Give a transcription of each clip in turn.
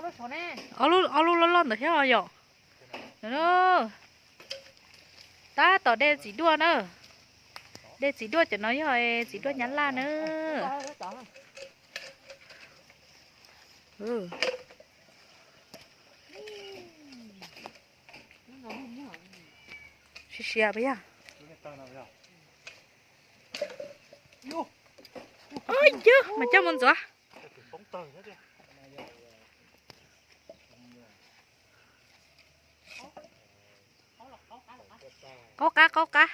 Ob lub, ob lub loj loj ntawd thiab yom. Tab tom de txiv duaj na. De txiv duaj cov no yog txiv duaj nyab laj na. Siav siav puas yog? Yog mas coj mus ntxuav. Qaub qab qaub qab.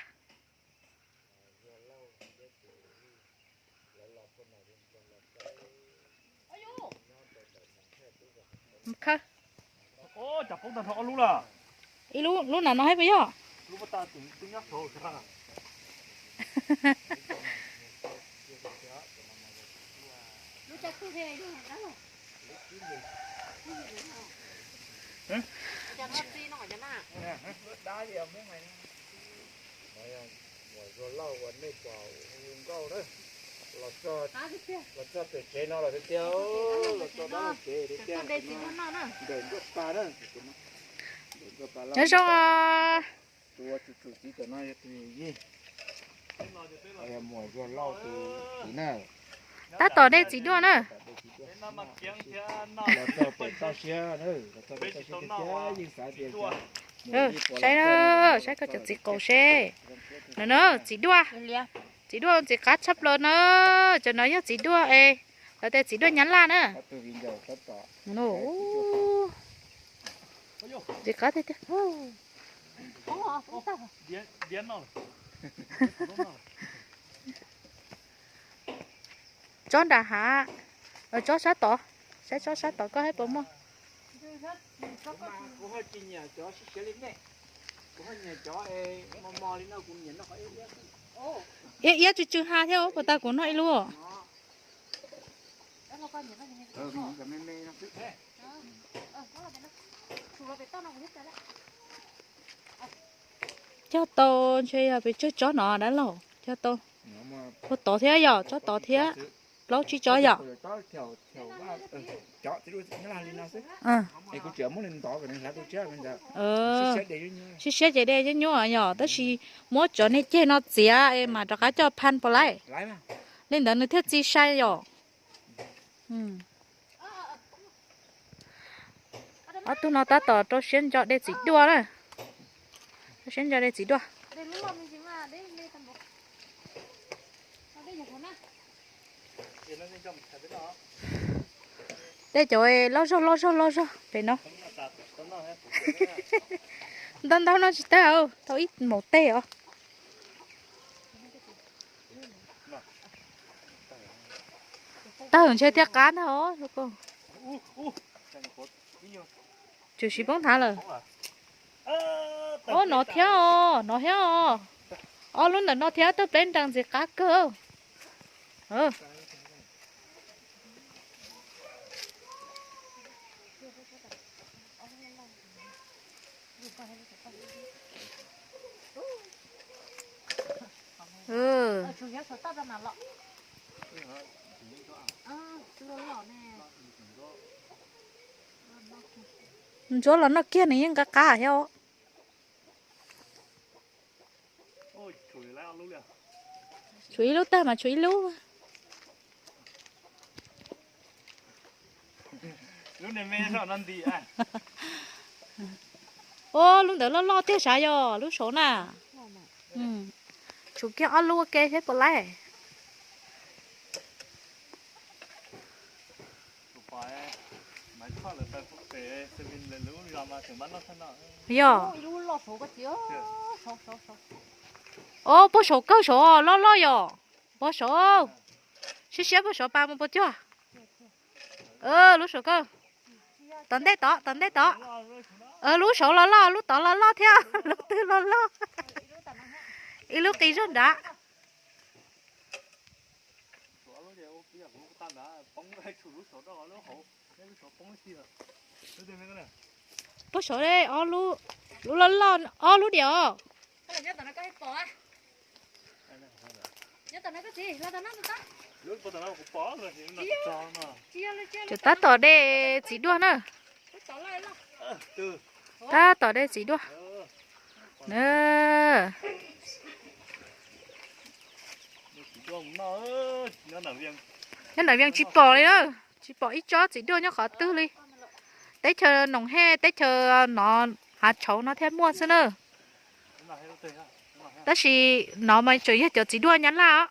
Ib lub, lub nram no thiab puas yog? Nyob zoo. Tab tom de txiv duaj na. Saib, saib koj cov txiv qaub seb. No na, txiv duaj. Txiv duaj ntxim qab tshaj plaws na. Cov no yog txiv duaj es lawv tias txiv duaj nyab laj na. Ntxim qab tiag tiag. Tsob nram hav, tsob sab tod, saib tsob sab tod koj saib puas muaj. Iab iab tsw tsw ha thiab, puas tau kuv noj ib lub. Cog tau ntshe yog pes tsawg tsob no dab laug, cog tau. Puag tod thiab yom, tsob tod thiab. Plaub tsib tsob yom. Siab siab ces de nyuaj nyuaj yom, tab sis muab cov niag ceg no txiav es mam rov qab coj phan puas laij. Li ntawd nws thiaj txi sai yom. Ob tug no tab tom rau siab ntso de txiv duaj na. Rau siab ntso de txiv duaj. De cov loj zog loj zog loj zog pem no. Ntau ntau no tsis tag, tau ib maum teg os. Tawg ntshe thiaj qab ntag os. Tsuas siv poob thav lawm. Ob no thiab os, no thiab os. Ob lub ntawm no thiab, tawg pleb nrees ntxim qab kawg. Ntsuab los noj kiag nws yeej qab qab thiab. Tshuav ib lub tag mas tshuav ib lub. Ua lub ntawd loj loj tiag sav yog lub saud na. Tshuav kiag ob lub ua ke thiab puas laij. Yog. O, puag saud kawg saud loj loj yog. Puag saud. Siab siab puag saud pas mus puas cuag. Lub saud kawg. Tom ntej tod, tom ntej tod. Lub saud los loj, lub tod los loj thiab, lub twg los loj. Ib lub qis zog nrad. Puag saud ob lub, lub loj loj ob lub diam os. Ces tab tom de txiv duaj na. Tab tom de txiv duaj. Nyob ntawm Vias tsis pom li na, tsis pom ib tsob txiv duaj nyob qhov twg li. Teb chaws Noom Hej, teb chaws no, hav tshauv no thiaj muaj xwb na. Tab sis no mas tseem yog cov txiv duaj Nyab Laj os.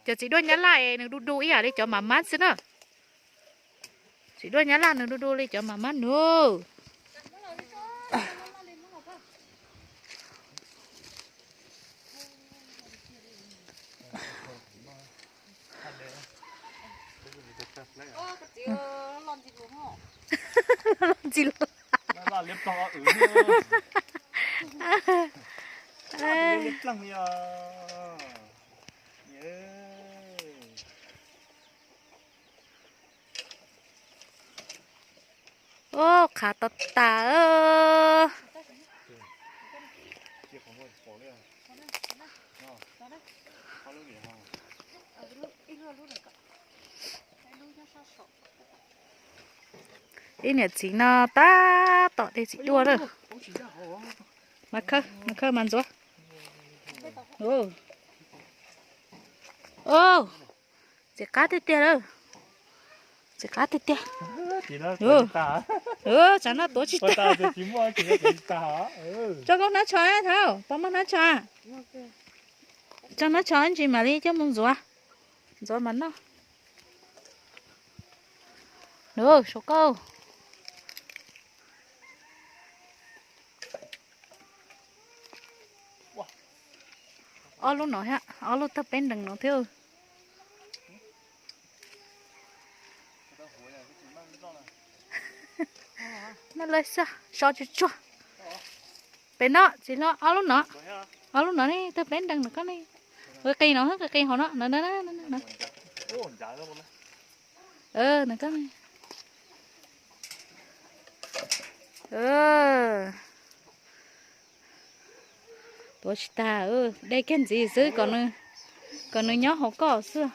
Cov txiv duaj Nyab Laj es nws du du ib yam li cov mam mab xwb na. Txiv duaj Nyab Laj nws du du li cov mam mab nws. Ntxim los. Ub, qhav tau tas. Ib niam txiv no tab tom de txiv duaj lawm. Mas khawb, mas khawb mas ntxuav. Txiv qab tiag tiag lawm. Txiv qab tiag tiag. Tsam no tuav tsis tag. Tso koj hnab tsho thaum, pov muaj hnab tsho. Tso hnab tsho ntsis mam li coj mus ntxuav. Ntxuav mas noj. Nws saum koj. Ob lub no thiab, ob lub tawg peb nrees no thiab. Noj lawm xwb, so tsuag tsuag. Pem no txiv hlob, ob lub no, ob lub no ne, tawg peb nrees no koj ne. Qis qis no, qis qis hauv no. Tuav tsis tag, de kiag ntxiv xwb, kom nws nyob hauv koj xwb.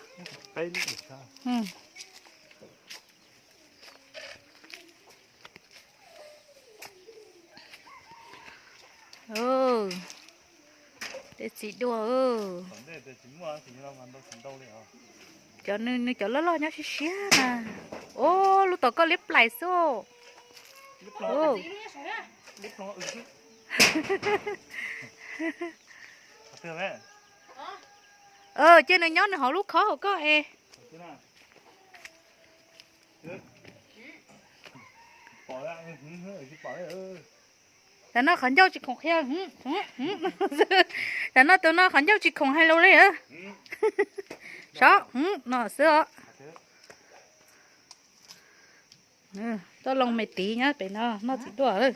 De txiv duaj. Cov nws, nws cov loj loj nyob siab siab na. Ub, lub tom koj liab plaim xwb. Cia nws nyob nws hauv lub khob hauv koj es. Tam no qhov ncauj tsis khoom qhia. Tam no tus no qhov ncauj tsis khoom hais lus li. Sav no xwb os. Tuaj loo me tiv nyob pem no noj txiv duaj lawm.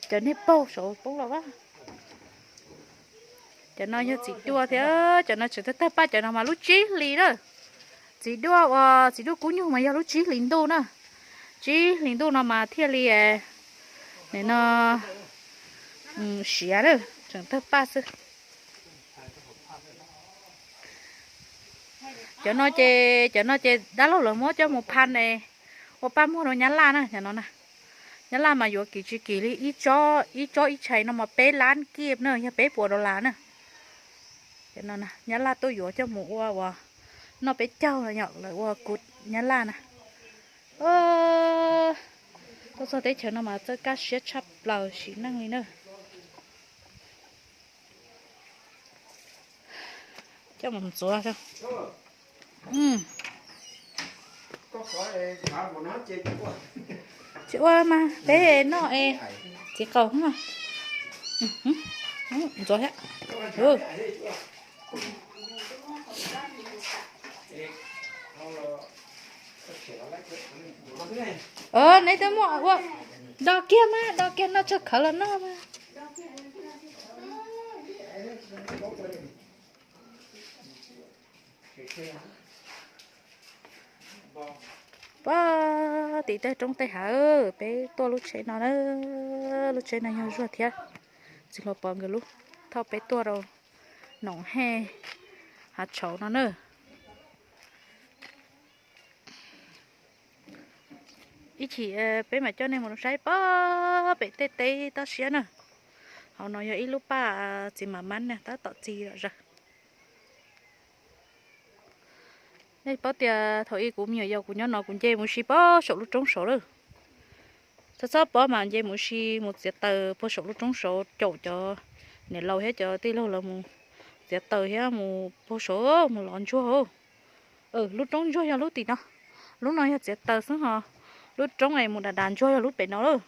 Cov niag paug saud poob los a. Cov no yog txiv duaj thiab, cov no tseem tawg tawg paj, cov no mas lub tsib hlis na. Txiv duaj uas txiv duaj kub nyuj mas yog lub tsib hlis ntuj na. Tsib hlis ntuj no mas thiaj li, nim no siav na, tseem tawg paj xwb. Cov no ces, cov no ces dab laug lawv muab coj mus phaj ua paj muag rau Nyab Laj na, cov no na. Nyab Laj mas yuav kim tsis kim li, ib tsob ib tshais no mas peb lab kij na, yog peb puas dollar na. Cov no Nyab Laj tuaj yuav coj mus ua uas noj peb caug no yom, lawv ua kuv Nyab Laj na. Tuaj txog teb chaws no mas txawj kaj siab tshaj plaws sim neej li na. Coj mus ntxuav. Tsis ua mas peb noj es txiv qaub. Ntxuav thiab. Neb twb muaj ua, do kiag mas, do kiag noj tsawg khawv los noj mas. Pab tim tej roob tej hav, peb tuaj lub tsheb no na, lub tsheb no yog zuag thiab. Txiv Hluas Pov nkawd lub thauj peb tuaj rau Noom Hej hav tshauv no na. Ib chim peb mam coj nej mus saib pob pem tej teb tob siab na. Hauv no yog ib lub paj txiv mam mab na, tab tom txi zom zaws. Nej paub tias thaum ub kuv me nyuam yaus kuv nyob no kuv nce mus si pob saum lub roob saud lawm. Txhob txhob pob mas nce mus si mus txiav taws puag saum lub roob saud caum cov niam laus thiab cov tij laug lawv mus txiav taws thiab mus puag saud mus lov ntsuag. Lub roob ntsuag yog lub tim no. Lub no yog txiav taws xwb ho. Lub roob es mus dav dav ntsuag yog lub pem no lawm.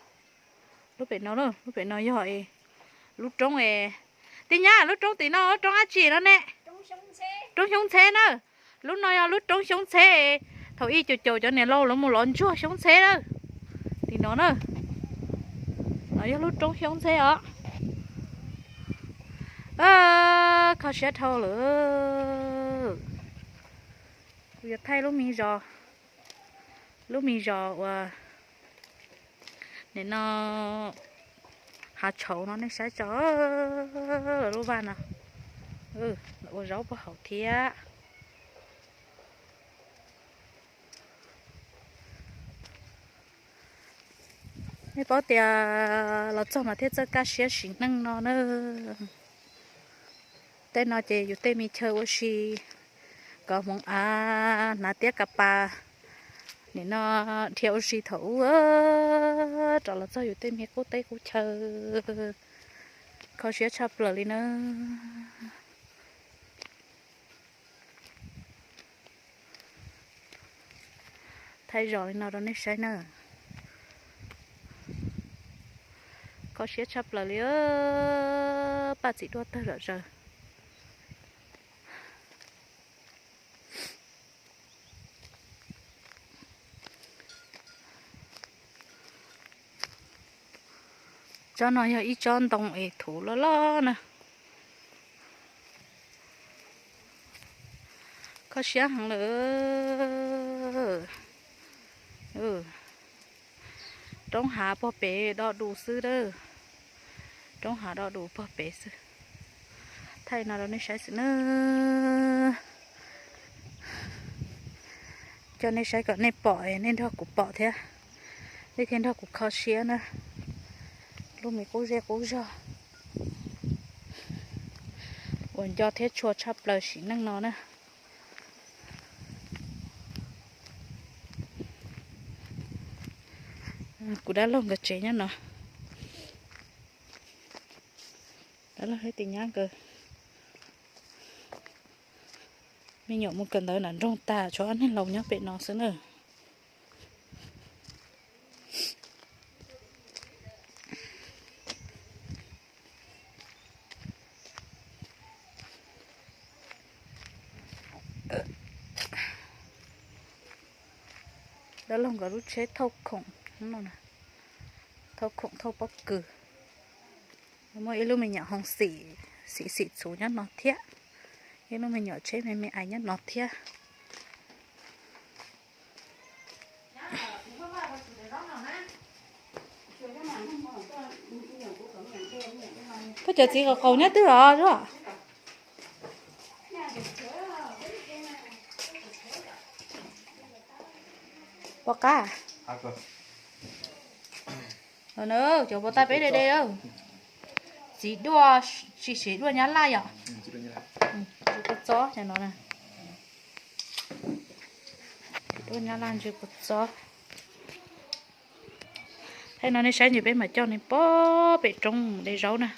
Lub pem no lawm, lub pem no yog lub roob es, tij nyab, lub roob tim no lub roob dab tsi no ne? Roob Xyoob Ntxheb na. Lub no yog lub roob Xyoob Ntxheb. Thaum ub caum caum cov niam laus lawv mus lov ntsuag Xyoob Ntxheb na. Tim no na, no yog lub roob Xyoob Ntxheb os. Kho siab dhau lawm. Kuv yuav thaij lub me zos, lub me zos uas nim no hav tshauv no nej saib tso, lub vaj no ua zaub puag hauv thiab. Nej paub tias los txog mas thiaj txawj kaj siab sim neej no na. Tej no ces yus tej me chaw ua si, kov hmoov av, hnav tiab ka pas, nim no dhia ua si thaum ub, rov los txog yus tej me qub teb qub chaw, kho siab tshaj plaws li na. Thaij zos li no rau nej saib na. Kho siab tshaj plaws li, paj txiv duaj tawg zom zaws. Tsob no yog ib tsob ntoo es thuv loj loj na. Kho siab heev lawm. Roob hav puag pem do dus xwb a. Roob hav do dus puag pem xwb. Thaij no rau nej saib xwb na. Coj nej saib kom nej pom, nej nrog kuv pom thiab, nej thiaj nrog kuv kho siab na. Lub me qub zej qub zog uas nco thiab tshua tshaj plaws sim neej no na. Kuv dab laug nkawd tsev nyob no. Dab laug thiab tus nyab nkawd me nyuam mus kawm ntawv nram nroog tag, tshuav ob niag laus nyob pem no xwb na. Dab laug nkawd lub tsheb thauj khoom, thauj khoom thauj pob kws. Muaj ib lub me nyuam hoos xim xim xim txhuv nyob no thiab, ib lub me nyuam tsheb me me ais nyob no thiab. Koj cov txiv qaus qaus nyob twg os? Pom qab. Cov pov tas peb de de. Txiv duaj, tsis siv duaj nyab laj yom? Ntsis kua txob no. Duaj nyab laj ntsis kua txob. Thaij no nej saib ntsis peb mam coj nej pob pem roob mus de zaub na.